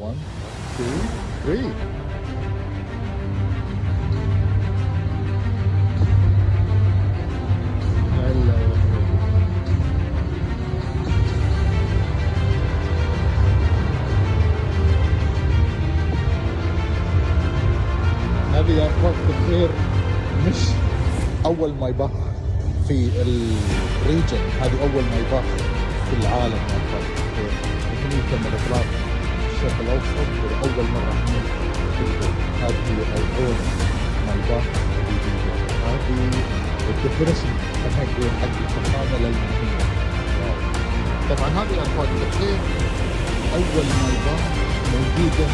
1 2 3. هلا يا حبيبي. هذه يا اخوان الخير مش اول مايباخ في ال region، هذه اول مايباخ في العالم يا اخوان الخير. وهني تم الاطلاق في الشرق الاوسط ولاول مرة هني في البيت. هذه هي ايقونة مايباخ الجديدة. هذه ال definition خلينا نقول حق الفخامة الالمانية. wow. طبعا هذه يا اخوان الخير اول مايباخ موجودة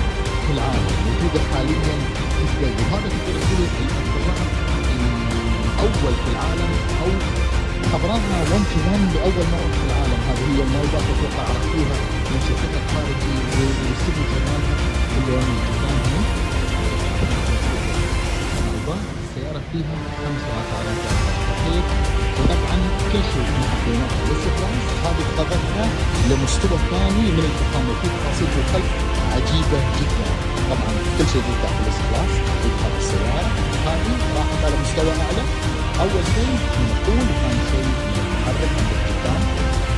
في العالم، موجودة حاليا في دبي، وهذا تقدر تقول الاختراع الاول في العالم او حضرناها 1 to 1 لاول مرة في العالم. هذه هي المايباخ، اتوقع عرفتوها من شكلها الخارجي وال signature مالها اللون القدام هنا. مايباخ السيارة فيها خمس رادارات تأخير، وطبعا كل شيء احنا حطيناه في ال S-Class هذه قذفها لمستوى ثاني من الفخامة، وفي تفاصيل في الخلف عجيبة جدا. طبعا كل شيء يطلع في ال S-Class يدخل في السيارة هذه راحت على مستوى اعلى. اول شيء من الطول، وثاني شيء من المحرك. عندك قدام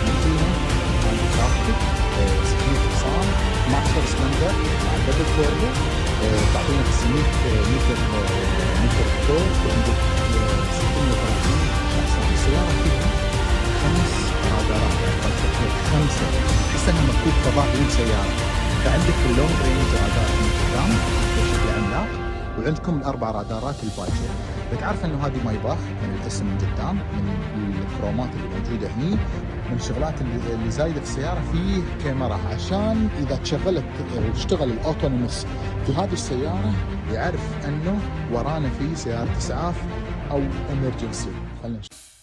ماكينة handcrafted 600 حصان، 12 سلندر مع double turbo، تعطينا 900 متر متر torque، وعندك 630 حصان. السيارة فيها خمس رادارات يعني خمسة، تحس انها مكوك فضائي مو سيارة. فعندك ال long range radar من قدام بشكل عملاق، وعندكم الاربع رادارات الباجية. بتعرف انه هذه مايباخ من الاسم من قدام، من الكرومات اللي موجودة هني. من الشغلات اللي زايدة في السيارة فيه كاميرا، عشان اذا تشغلت واشتغل ال autonomous في هذه السيارة يعرف انه ورانا في سيارة اسعاف او emergency. خلينا نشوف.